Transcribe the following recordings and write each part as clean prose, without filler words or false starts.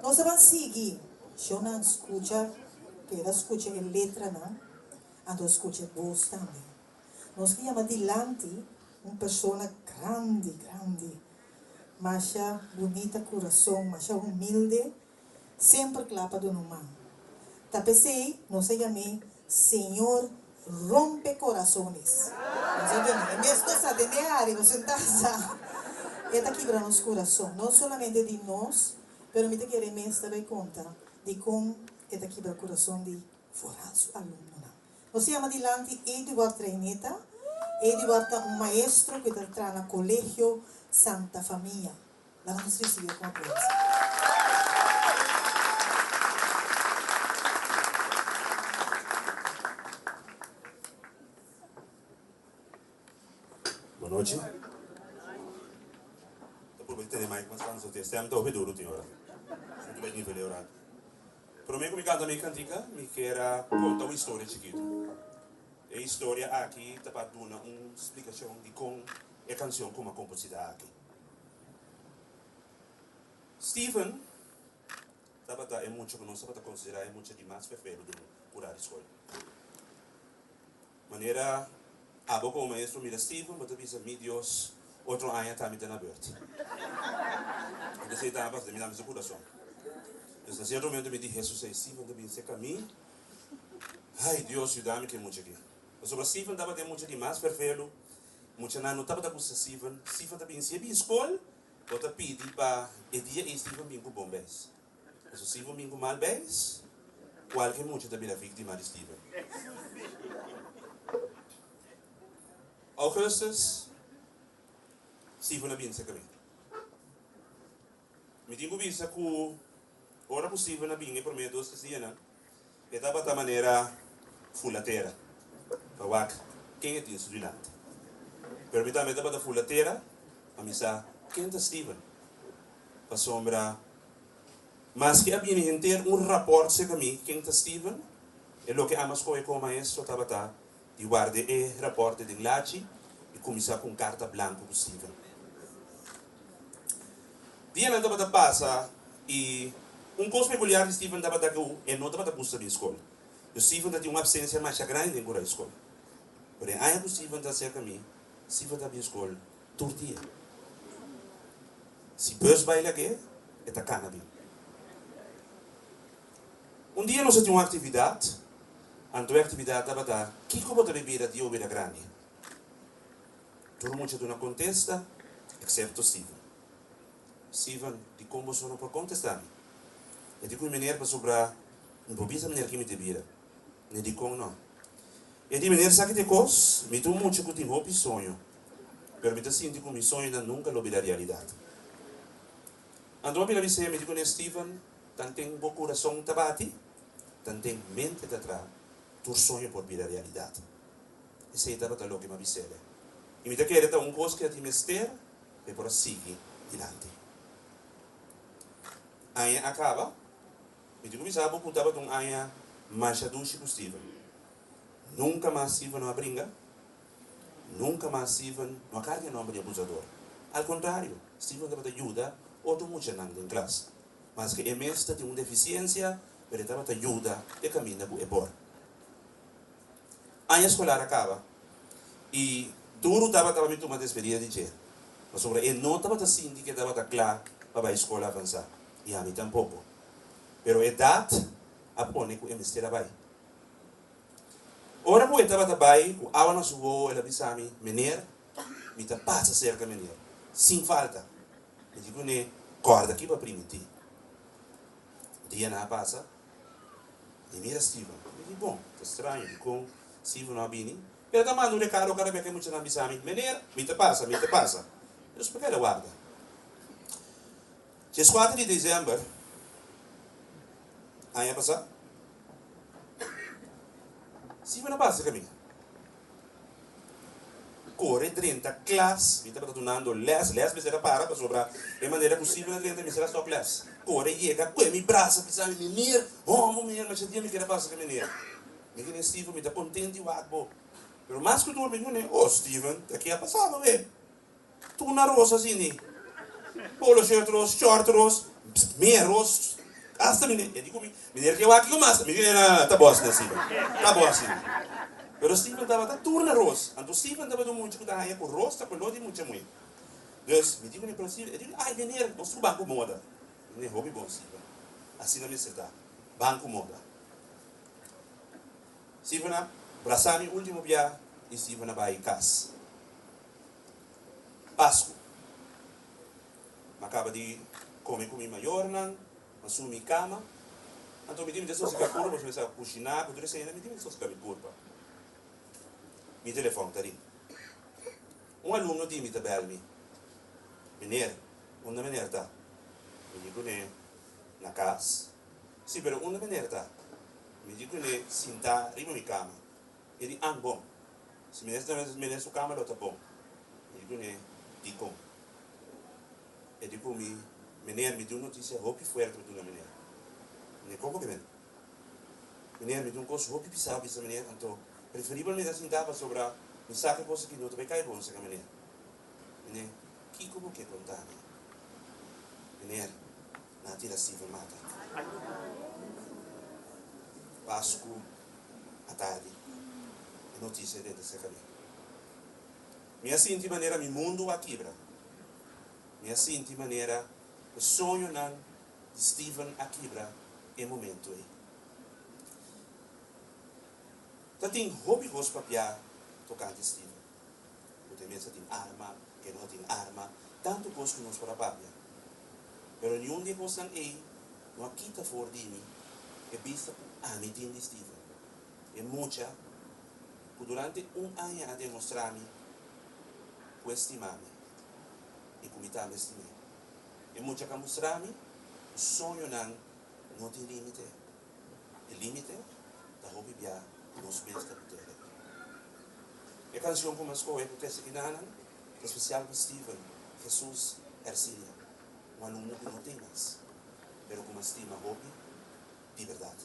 Nos a ban sigui. Shownan skucha, keda skucha e letranan, anto skucha e bos tambe. Nos ke yama dilanti un persona grandi, grandi, masha bunita kurason, masha humilde, semper kla pa duna un man. Ta p'esei nos a yam'é Señor Rompe Corazones. Nos a duna e mes nos a tende ari, bo sentá sa. E ta kibra nos kurason, no solamente di nos, pero mi ta kere e mes ta bai konta dikon e ta kibra kurason di foral su alumnonan. Nos yama dilanti Eduard Reineta. Eduard ta un maestro ku ta traha na Colegio Santa Famia. Laga nos risibié ku aplauso. Bon nochi. Ta purba di tene mic mas tantu, e stem ta hopi duru tin ora. Sinti bai nivel'é un ratu. Promé ku mi kanta mi kantika, mi kier a konta un historia chikitu. E historia aki ta pa duna un splikashon di kon e kansion ku mi a komposita aki. Steven tabata e mucha ku nos tabata konsiderá e mucha di mas fefelu den kura di skol. Manera abo komo maestro mira Steven, bo ta bisa, Mi Dios, otro aña ta mi ta na beurt. Anto esei ta pas den mi tambe su kurason. Dus na sierto momento mi di Hesus ei, Steven ta bin serka mi. Ai Dios, yuda mi ku e mucha aki. Pasobra Steven tabata e mucha di mas ferfelu. Muchanan no tabata gusta Steven. Steven ta bin, si e bin skol, bo ta pidi pa e dia ei Steven bin ku bon beis. Pasobra si bo bin ku mal beis, kualke mucha ta bira víktima di Steven. Augustus, Steven a bin serka mi. Mi tin ku bisa ku ora ku Steven a bin e promé dos tres dianan, e tabata manera fula tera pa wak ken e tin su dilanti. Pero mi tambe tabata fula tera pa mi sa ken ta Steven. Pasobra maske a bini henter un rapòrt serka mi ken ta Steven, e loke ami a skohe komo maestro tabata di warda e rapòrte den lachi i kuminsá ku un karta blanku ku Steven. Dianan tabata pasa i un kos pekuliar di Steven tabata ku e no tabata gusta bin skol. Yo Steven ta tin un apsensia masha grandi den kura di skol. Pero e aña ku Steven ta serka mi, Steven ta bin skol tur dia. Si bus bai lag'é, e ta kana bin. Un dia nos a tin un aktividat, anto e aktividat tabata, Kiko bo ta bai bira dia bo bira grandi? Tur mucha duna kontesta, eksepto Steven. Steven, dikon boso no por kontestá mi? E di ku mi meneer pasobra mi por bisa meneer ki mi ta bira. Mi dikon no? E di meneer sa ki ta e kos? Mi ta un mucha ku tin hopi soño. Pero mi ta sinti ku mi soñonan nunka lo bira realidat. Anto mi a bira bis'é, mi di kuné, Steven, tanten bo kurason ta bati, tanten mente ta traha, tur soño por bira realidat. Esei tabata loke mi a bis'é. I mi ta kere ta un kos ku a tin mester pa e por a sigui dilanti. Aña a kaba, mi tin ku bisa bo ku tabata un aña masha dushi ku Steven. Nunka mas Steven no a bringa. Nunka mas Steven no a karga e nòmber di abusador. Al kontrario, Steven tabata yuda otro muchanan den klas. Maske e mes ta tin un defisiensia, pero e tabata yuda te kaminda ku e por. Aña skolar a kaba i duru tabata pa mi tuma despedida di dje, pasobra e no tabata sinti ku e tabata kla pa bai skol avansá, i ami tampoko. Pero edat a pone ku e mester a bai. Ora ku e tabata bai ku awa na su wowo el a bisa mi, Meneer, mi ta pasa serka meneer, sin falta. Mi di kuné, Kòrda ki bo a primintí. Dianan a pasa, mi mira Steven. Mi di, Bon, ta straño dikon Steven no a bini. Pero e ta manda un rekado kada bes ku e muchanan bisa mi, Meneer, mi ta pasa, mi ta pasa. Dus por ke el a warda? Dieskuater di desèmber aña pasá, Steven a pasa kaminda. Kore drenta klas, mi tabata dunando lès, lès mester a para pasobra e manera ku Steven a drenta mester a stòp lès. Kore yega, kue mi brasa, bisa mi, Meneer, hòmber meneer, masha dia mi kere pasa ku meneer. Mi kene Steven, mi ta kontent di wak bo. Pero mas ku tur mi kune, oh Steven, ta ke a pasa bo be? Tuna ros asini. Polo shirt ros, short ros, mea ros. Asta mi e di ku mi, Meneer ke wak kiko mas? Mi di, No, ta bo asina Steven, ta bo asina. Pero Steven tabata tur na ros. Anto Steven tabata un mucha ku ta haña ku ros ta koló di mucha muhé. Dus, mi di ku ne, pero Steven, e di, Ai meneer, nos tur ban ku moda. Mi di, Hopi bon Steven, asina mester ta, ban ku moda. Steven a brasa mi ultimo bia i Steven a bai kas. Pasku. Mi a kaba di kome ku mi mayornan, mi a sumi kama. Anto mi tin mi ta sosega kurpa, pasobra mi sa kushiná ku tur esei, mi tin mi ta sosega mi kurpa. Mi telefòn ta rin. Un alumno di mi ta bèl mi, Meneer, unda meneer ta? Mi di kuné, Na kas. Sí, pero unda meneer ta? Mi di kuné, Sintá riba mi kama. E di, An, bon. Si meneer ta meneer su kama lo ta bon. Mi di kuné, Dikon? E di ku mi, Meneer, mi tin un notisia hopi fuerte pa duna meneer. Mi di, Kon bo ke men? Meneer, mi tin un kos hopi pisá pa bisa meneer, anto preferibel mi ta sintá pasobra mi sa ku e kos aki no ta bai kai bon serka meneer. Meneer, kiko bo ke konta mi? Meneer, nan a tira Steven mata. Pasku atardi, e notisia a drenta serka mi. Mi a sinti manera mi mundu a kibra. Mi a sinti manera e soñonan di Steven a kibra e momento ei. Ta tin hopi kos papia tokante Steven. Ku ta e mes a tin arma, ku e no a tin arma, tantu kos ku nos por a papia. Pero niun di e kosnan ei no a kita for di mi e bista ku ami tin di Steven. E mucha ku durante un aña a demostrá mi ku e stima mi i ku mi tambe stim'é. E mucha ka mustra mi ku soñonan no tin límite. E límite ta hopi bia ku nos mes ta putere. E kanshon ku mi a skohe pa trese kinanan ta spesial pa Steven Jesus Ercilia, un alumno ku no tin mas, pero ku mi a stima hopi di bèrdat.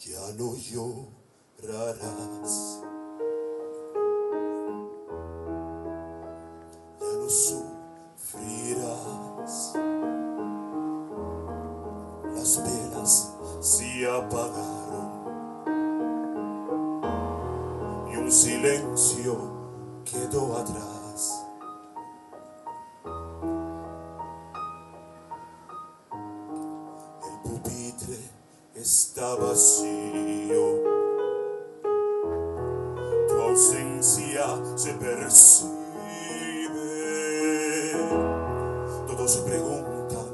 Ya no llorarás, ya no sufrirás. Las velas se apagaron y un silencio quedó atrás. El pupitre está vacío, tu ausencia se percibe. Todos se preguntan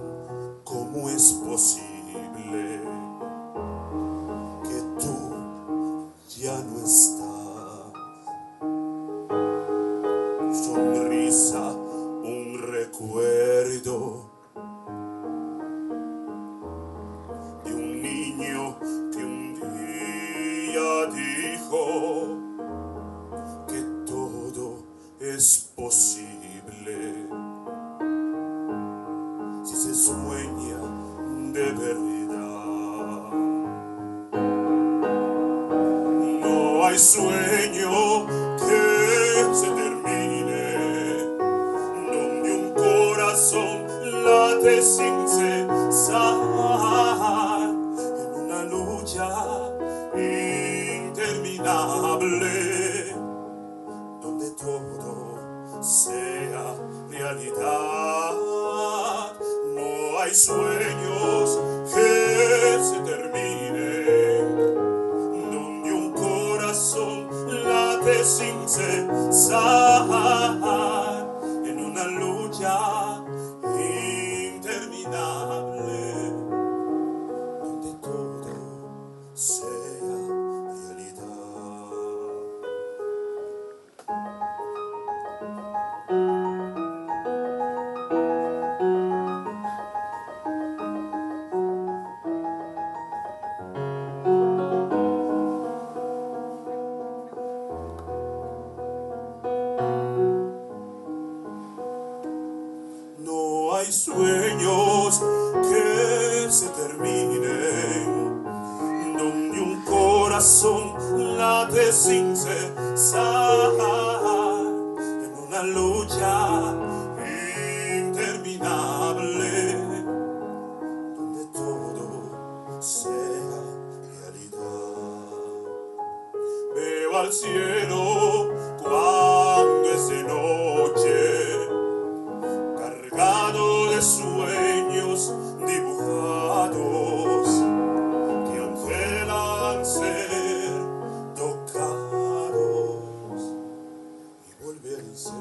cómo es posible que tú ya no estás. Tu sonrisa, un recuerdo de un niño que un día dijo que todo es posible si se sueña de verdad. No hay sueño que se termine, donde un corazón late sin cesar en una lucha interminable, donde todo sea realidad. No hay sueños que se terminen, donde un corazón late sin cesar en una lucha interminable, donde todo sea realidad. hay sueños que se terminen, donde un corazón late sin cesar en una lucha interminable, donde todo sea realidad. Veo al cielo cuando es de noche, cargado de sueños dibujados que anhelan ser tocados y volverse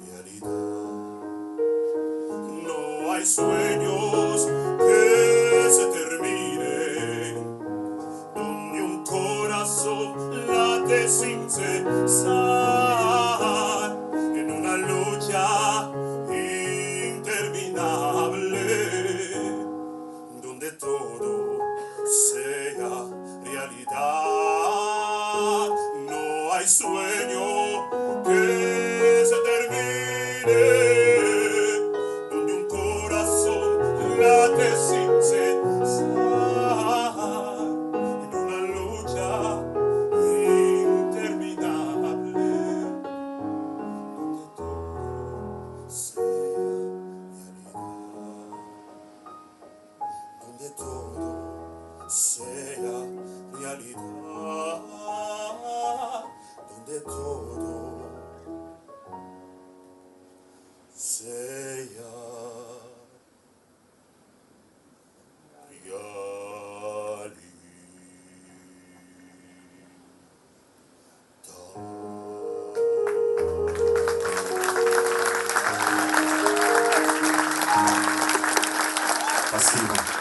realidad. No hay sueños que se terminen, donde un corazón late sin cesar en una lucha interminable, donde todo sea realidad. No hay sueño que se termine, donde un corazón late sin cesar en una lucha interminable, donde todo sea realidad, donde todo sea realidad, donde todo sea realidad. Pa Steven.